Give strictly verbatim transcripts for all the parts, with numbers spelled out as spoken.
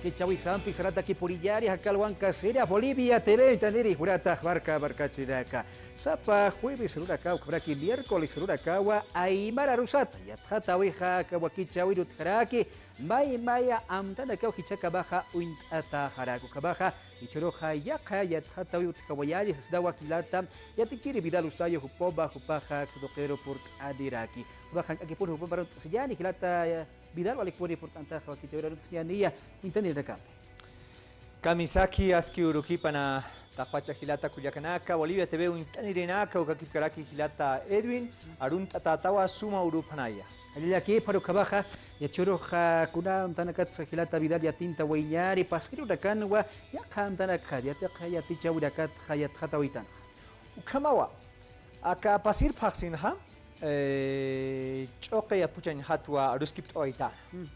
Jichhawisampi sarantaki puriñäni, jakalwankasiri Bolivia T V uñtaniri, juratax marka markachirinaka. Sapa jueves arunakaw, ukhamaraki miércoles arunakawa aymar arusat yatxatäwixa aka wakichäwin utjaraki, may maya amtanakaw jichhakamaxa uñt'atäxaraki. Ukhamaxa jichhüruxa yaqha yatxatäwiw utjawayañäni sasnawa jilata yatichiri Vidal Ustaño, jupama jupaxa aksa tuqiru purt'aniraki. Ukhamaxa jank'akipun jupamar uñt'asiñäni jilata Vidal, walikpuni purt'antaxa wakichäwir aruntasiñäniya uñtanirinakampi. Kamisaki, aski urukipana taqpacha jilata kullakanaka, Bolivia T V uñtanirinaka, ukakipkaraki jilata Edwin, arunt'atätawa suma urupanaya. Jallallakipxar ukhamaxa, jichhüruxa kuna amtanakatsa jilata Vidal yatintawayañäni, pasir urunakanwa yaqha amtanakxa, yatixa yatichäwinakatxa yatxatäwitanxa. Ukhamawa, aka pasir phaxsinxa, eh, ch'uqi yapuchañxatwa aruskipt'awaytäna. Mm.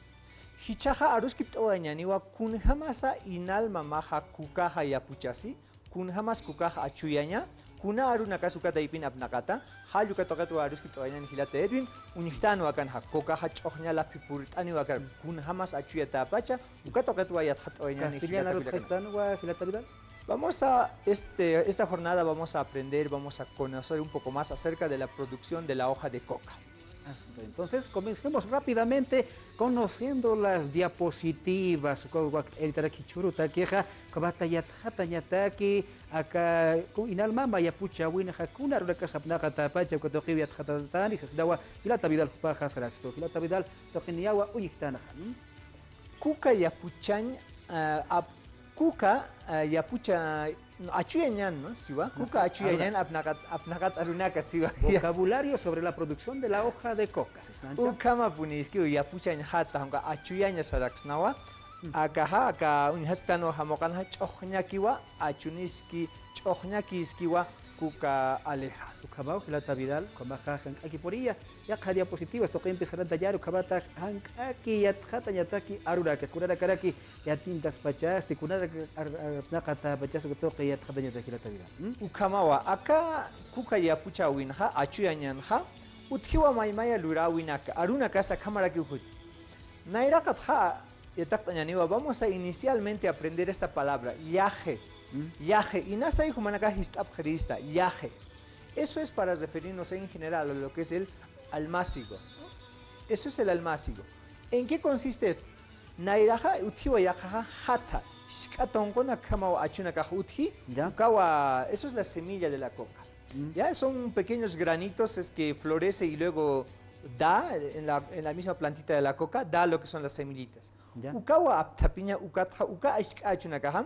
Jichhaxa aruskipt'awayañäniwa kunjamasa INALMA maxa kukaxa yapuchasi, kunjamas kukaxa achuyaña, kuna arunakas uka taypin apnaqata, jall uka tuqitwa aruskipt'awayañäni jilata Edwin, uñjtänwa akanxa, kukaxa ch'uxña laphi purt'aniwa akan, kunjamas achuyatäpacha, uka tuqitwa yatxatt'awayañäni. Castellano jilata arut kullakanaka. Jaystanwa jilata Vidal. Vamos a, este, esta jornada vamos a aprender, vamos a conocer un poco más acerca de la producción de la hoja de coca. Hasta entonces, comencemos rápidamente conociendo las diapositivas. Uka wak-, elitarak jichhürutakixa, ukhamata yatxatañataki, aka, ku INALMA mayapuchäwinxa, kuna arunakas apnaqatäpacha, uka tuqiw yatxatatäni, sasnawa, jilata Vidal jupaxa sarakstu. Jilata Vidal, tuqiniyawa uñjtänxa. ¿Mm? Kuka yapuchañ, ah, ap-, kuka, ah, yapucha, achuyañan, ¿no? Siwa, kuka achuyañan apnaqat, apnaqat arunaka, siwa. Vocabulario sobre la producción de la hoja de coca. Ukhamapunïskiw yapuchañxata, janq'a achuyaña saraksnawa. Mm. Akaxa, aka uñjasktanwa jamuqanxa ch'uxñakiwa, achuniski, ch'uxñakiskiwa, kuka alixa. Ukhamaw, jilata Vidal, ukhamaxa jank'akipuniya, yaqha diapositivas tuqimpi sarantañäni, ukhamata jank'aki yatxatañataki arunaka, kunanakaraki yatintaspachasti, kunanak ar-, ar-, apnaqatäpachasti, uka tuqi yatxatañataki jilata Vidal. ¿Mm? Ukhamawa, aka kuka yapuchäwinxa, achuyañanxa, utjiwa may maya luräwinaka, arunakasa akhamarakiw juti. Nayraqatxa, yatxatañäniwa, vamos a inicialmente aprender esta palabra, llaje. Mm. Llaje. Inasay jumanakax jist'apxirista, llaje. Eso es para referirnos en general a lo que es el almácigo, ¿no? Eso es el almácigo. ¿En qué consiste esto? Nayraxa utjiwa yaqhaxa jatha, jisk'a tunqunakjamaw achunakax utji, ya, ukawa, eso es la semilla de la coca. Mm. Ya, son pequeños granitos, es que florece y luego da en la, en la misma plantita de la coca, da lo que son las semillitas. Ya. Ukawa apthapiña, ukatxa, uka jisk'a achunakaxa,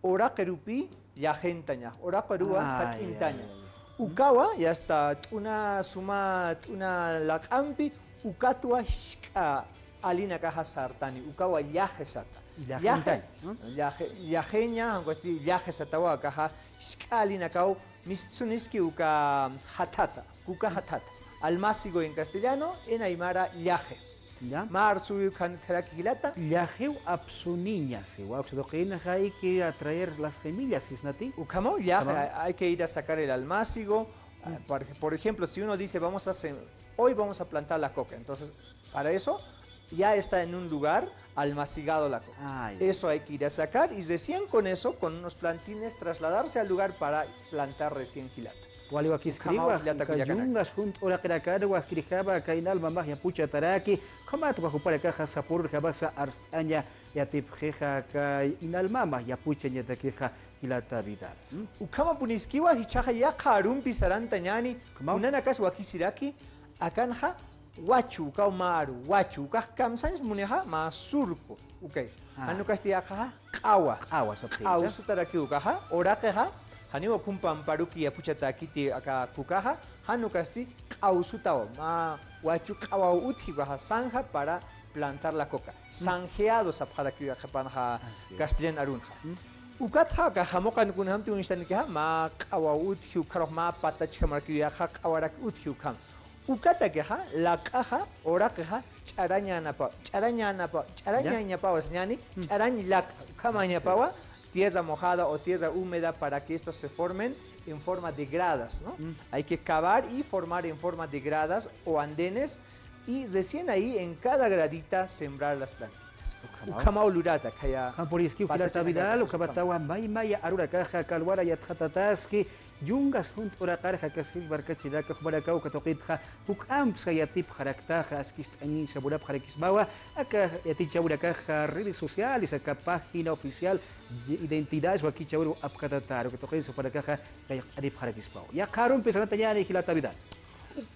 uraqirupi llajintaña, uraqiruwa, ay, phat'intaña. Ay, ay. Ukawa, ya está, t'una suma, t'una laq'ampi, ukatwa jisk'a alinakaxa sartani, ukawa llaje sata. Llaje, llaje, ¿no? Llaje, llajeña, aunque llaje satawa, akaxa, jisk'a alinakaw, mistuniski uka jathata, kuka jathata. Almácigo en castellano, en aymara llaje. Ya. Mä arsuwi ukhan utjaraki jilata. Llajew apsuniña, siwa, uksa tuqinxa hay que atraer las semillas, ¿sisnati? Ukhamaw, llaje, hay que ir a sacar el almácigo. Mm. Ah, por, por ejemplo, si uno dice, "Vamos a sem-, hoy vamos a plantar la coca", entonces, para eso ya está en un lugar almacigado la coca. Ah, ya. Eso hay que ir a sacar y recién con eso, con unos plantines, trasladarse al lugar para plantar recién jilata. Wali wakiskiriwa, ukhamaw jilata kullakanaka. Yungas junt'u uraqirakanwa askirjama aka INALMA max yapuchataraki, ukhamatwa jupanakaxa sapürjamasa arst'aña yatipxixa aka INALMA max yapuchañatakixa jilata Vidal. ¿Mm? Ukhamapuniskiwa jichhaxa yaqha arumpi sarantañäni, ukhamaw, kunanakas wakisiraki, akanxa wachu, ukaw mä aru, wachu, ukax kamsañs munixa, mä surco, okay. Ah. Jan ukasti yaqhaxa, q'awa. Q'awa, sat q'awa. Q'awsutarakiw ukaxa, uraqixa, janiw ukham pamparuki yapuchatäkiti aka kukaxa, jan ukasti q'awsutawa, mä wachu q'awaw utji ukaxa, zanja para plantar la coca. Mm. Zanjeado sapxarakiw yaqhipanxa, así es, castellan arunxa. Mm. Ukatxa aka jamuqan kunjamti uñstanikixa, mä q'awaw utji ukharux mä patachjamarakiw yaqha q'awarak utji ukham. Ukatakixa, laq'axa, uraqixa, ch'arañänapawa, ch'arañänapawa, ya, ch'arañañapawa, sañäni, mm, ch'arañ laq'a, ukhamañapawa, sí, tierra mojada o tierra húmeda para que estos se formen en forma de gradas, ¿no? Mm. Hay que cavar y formar en forma de gradas o andenes y recién ahí en cada gradita sembrar las plantitas. Ukhamaw lurata, khaya. Ukham puriskiw jilata Vidal, ukhamatawa maymaya arurakaxa kalwara yatxatataski, yungas junt uraqar jakaskir markachirinaka, jumanakaw uka tuqitxa juk'ampsa yatipxaraktaxa, askist'añisa munapxarakismawa, aka yatichäwinakaxa redes sociales, aka página oficial Identidades wakichäwir apkatatar, uka tuqinsa jumanakaxa qillqt'anipxarakispaw. Yaqha arumpi sarnatañäni jilata Vidal.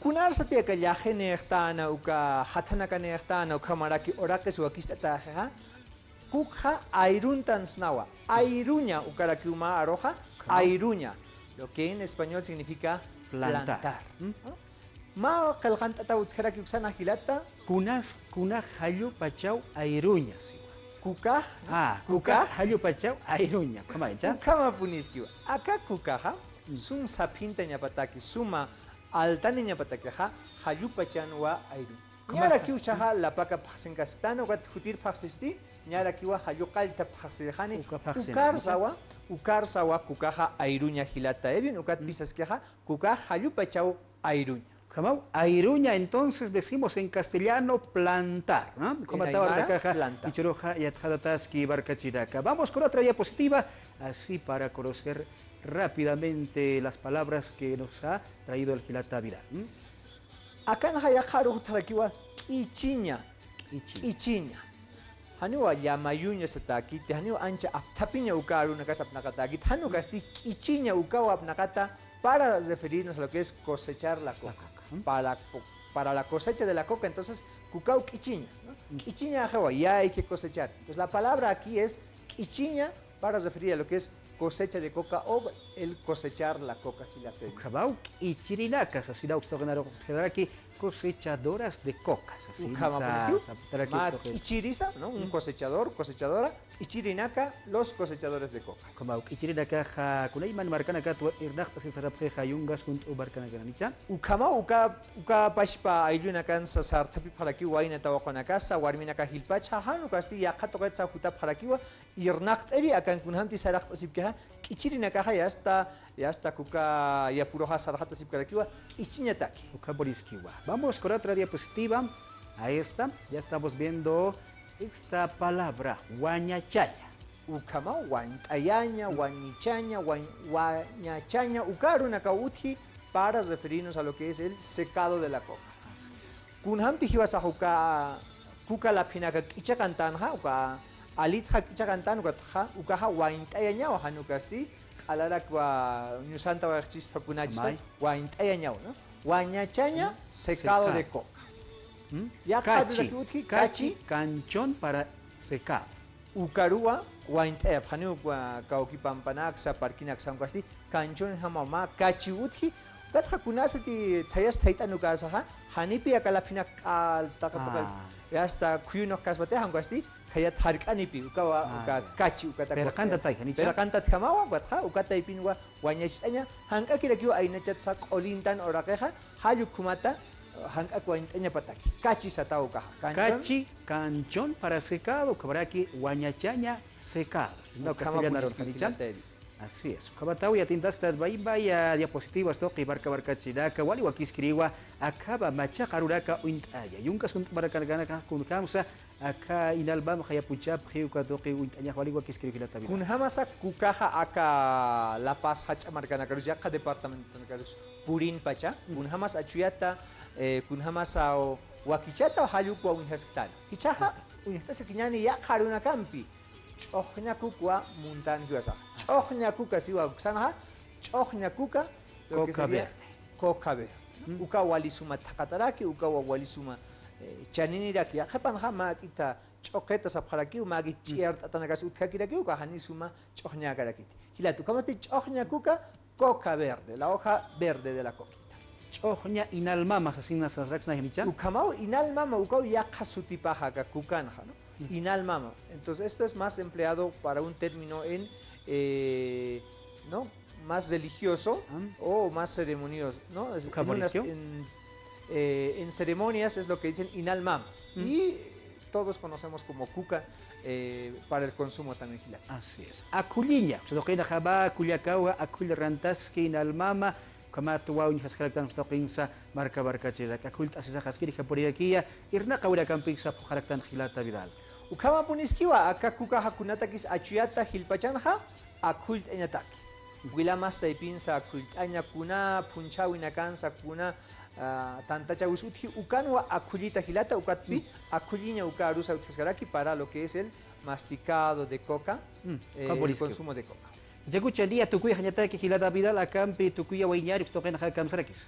Kunarsati aka llaxinïxtana, uka jathanakanïxtana, ukhamaraki uraqis wakist'ataxixa, kukxa ayruntan snawa, ayruña ukarakiw mä aruxa, ayruña, lo que en español significa plantar. ¿Mm? Mä qillqant'ataw utjaraki uksana jilata. Kunas, kunax jallupachaw ayruña, siwa. Kukax, ah, kukax jallupachaw ayruña. Ukhamaycha. Ukhamapuniskiwa. Aka kukaxa, sum saphintañapataki, suma altaniñapatakixa, jallupachanwa ayruña. Ñarakiw uchaxa lapaka phaxsinkasktan, ukat jutir phaxsisti, ñarakiwa jalluqallta phaxsirxani. Ukarsawa, ukarsawa kukaxa ayruña jilata Edwin, ukat pisaskixa, kukax jallupachaw ayruña. Ukhamaw, ayruña, entonces decimos en castellano plantar, ¿no? Ukhamatawa arunakaxa, plantar. Jichhüruxa yatxatataski markachirinaka. Vamos con otra diapositiva, así para conocer rápidamente las palabras que nos ha traído el jilata Vidal. ¿Mm? Akanxa yaqha arux utjarakiwa k'ichiña. K'ichiña. K'ichiña. Janiwa llamayuña satäkiti, janiwa ancha apthapiña uka arunakas apnaqatäkiti, jan ukasti k'ichiña ukaw apnaqata para referirnos a lo que es cosechar la coca. Para, para la cosecha de la coca, entonces, kukaw k'ichiña, ¿no? K'ichiñaxiwa, ya hay que cosechar. Entonces, la palabra aquí es k'ichiña para referir a lo que es cosecha de coca o el cosechar la coca jilata Edwin. Ukhamaw k'ichirinaka, sasinaw ukstuqinarux utjaraki, cosechadoras de coca, sasin. Ukhamapuniskiw, mä k'ichirisa, ¿no? Un cosechador, cosechadora, k'ichirinaka, los cosechadores de coca. Ukhamaw k'ichirinakaxa, kunayman markanakat irnaqt'asir sarapxixa, yungas junt'u markanakananicha. Ukhamaw uka, uka pachpa ayllunakansa sarthapipxarakiw wayna tawaqunakasa, warminaka jilpachxa, jan ukasti yaqha tuqitsa jutapxarakiwa, irnaqt'iri akan kunjamti saraqt'asipkixa, k'ichirinakaxa ya está, ya está kuka yapuruxa sarxatasipkarakiwa, k'ichiñataki. Ukham puriskiwa. Vamos con otra diapositiva. A esta, ya estamos viendo esta palabra, wañachaña. Ukhamaw, wañt'ayaña, wañichaña, wañ-, wañachaña, uka arunakaw utji para referirnos a lo que es el secado de la coca. Kunjamti jiwasax uka kuka laphinaka k'ichiqantanxa, uka alitxa k'ichiqantan, ukatxa, ukaxa wañt'ayañawa, jan ukasti, q'alarakwa ñusanta wayxchispha kunachista, wañt'ayañawa, ¿no? Wañachaña, secado de coca. ¿Mm? Yaqha arunaki utji, kachi, canchón para secado. Ukaruwa wañt'ayapxani, uka kawki pampanaksa, parkinaksa, jan ukasti, kanchunjamaw mä kachi utji, ukatxa kunasati thayas thayt'an ukasaxa, janipi aka laphinak q'al, taqi tuqi, hasta khuyunux kaspati, jan ukasti, khayat jark'anipi, ukawa, uka kachi, uka taqi. Pirqantatay, janicha. Pirqantatjamawa, ukatxa, uka taypinwa, wañacht'aña, jank'akirakiw aynachatsa q'ulintan uraqixa, jall ukhumata, jank'ak wañt'añapataki. Kachi sataw ukaxa. Kanchón. Kachi, canchón para secado, ukhamaraki wañachaña secado. Ukhama castellano puriskiw janicha. Así es. Ukhamataw yatintasktat maymaya diapositivas tuqi marka markachirinaka, wali wakiskiriwa, akhama machaq arunaka uñt'aya. Yungas junt'u markanakanaka kunjamsa, aka inalmamxa yapuchapxi uka tuqi uñt'añax wali wakiskiriw jilata Vidal. Kunjamasa kukaxa aka La Paz jach'a markanakarus, yaqha departamentanakarus purinpacha, kunjamas achuyata, eh, kunjamasa wakichata jall ukwa uñjasktan. Jichhaxa, uñjt'asikiñäni yaqha arunakampi. Ch'uxña kukwa muntan jiwasaxa. Ch'uxña kuka siwa uksanxa, ch'uxña kuka, lo que sería coca verde. Coca verde. Uka wali suma thaqataraki, ukawa wali suma, eh, chaniniraki. Yaqhipanxa mäk'ita ch'uqita sapxarakiw, mäk'it ch'iyart'atanakas utjakirakiw, uka jani suma ch'uxñäkarakiti. Jilat, ukhamasti ch'uxña kuka, coca verde, la hoja verde de la coquita. Ch'uxña inalmama, sasin saraksna janicha. Ukhamaw inalmama, ukaw yaqha sutipaxa aka kukanxa, ¿no? Inalmama. Entonces, esto es más empleado para un término en, eh, ¿no? Más religioso o más ceremonioso, ¿no? Es en unas, en, eh, en ceremonias es lo que dicen inalmama. Y todos conocemos como kuka, eh, para el consumo también, jilata. Así es. Akhulliña, uksatuqinxa mä kullakawa, akhull rantaski inalmama, ukhamat uñjaskaraktan uksatuqinsa marka markachirinaka, akhullt'asisaxaskirja purirakiya, irnaqawinakampiksa phuqharaktan jilata Vidal. Ukhamapuniskiwa aka kukaxa kunatakis achuyata jilpachanxa akhullt'añataki. Wila mas taypinsa akhullt'aña kuna, phunchhäwinakansa kuna, ah, tantachäwis utji, ukanwa akhullita jilata, ukatpi akhulliña uka arusa utjaskaraki para lo que es el masticado de coca, mm, eh, el consumo de coca. Yakuchaniya tukuyxañataki jilata Vidal, akampi tukuyawayñäni uksa tuqinxa kamsarakis.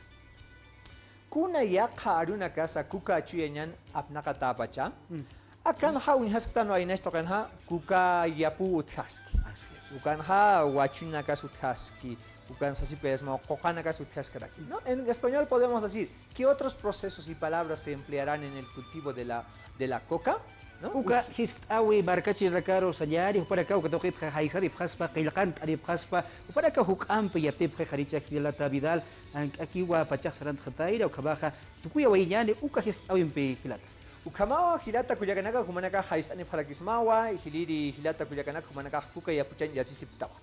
Kuna yaqha arunakasa kuka achuyañan apnaqatäpacha, mm, akanxa uñjasktan waynach tuqinxa kuka yapuw utjaski. Así es. Ukanxa wachuñakas utjaski. Ukan sasipkayasmaw quqanakas utjaskaraki, ¿no? En español podemos decir, ¿qué otros procesos y palabras se emplearán en el cultivo de la, de la coca? ¿No? Uka jiskt'äwi markachirinakaru sañäni, jupanakaw uka tuqitxa jaysaripxaspa, qillqant'aripxaspa, jupanakaw juk'ampi yatipxi janicha jilata Vidal, jank'akiwa pachax sarantxatayna, ukhamaxa tukuyawayñäni uka jiskt'äwimpi jilata. Ukhamawa jilata kullakanaka, jumanakax jayt'anipxarakismawa, jiliri jilata kullakanaka, jumanakax kuka yapuchañ yatisipktawa.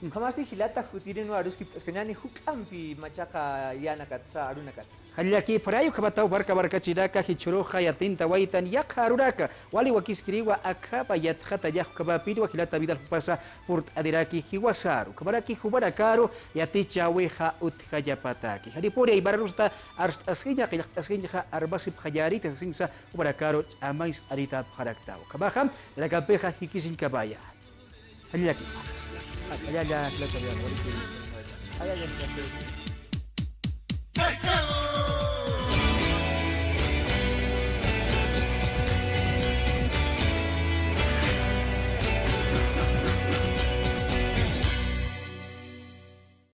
Ukhamasti jilata jutirinwa aruskipt'askañäni juk'ampi machaqa yänakatsa, arunakatsa. Jallakipxaray, ukhamataw marka markachirinaka, jichhüruxa yatintawaytan yaqha arunaka, wali wakiskiriwa akhama yatxatañax, ukhamapiniwa jilata Vidal jupasa purt'aniraki jiwasaru, ukhamaraki jumanakaru yatichäwixa utjañapataki. Janipuni aymararusta arst'asiña, qillqt'asiñxa armasipxañäniti sasinsa, jumanakaru ch'amayst'aritäpxaraktawa. Ukhamaxa, nakampixa jikisiñkamaya. Jallallaki. Jallalla, jallalla, jallalla.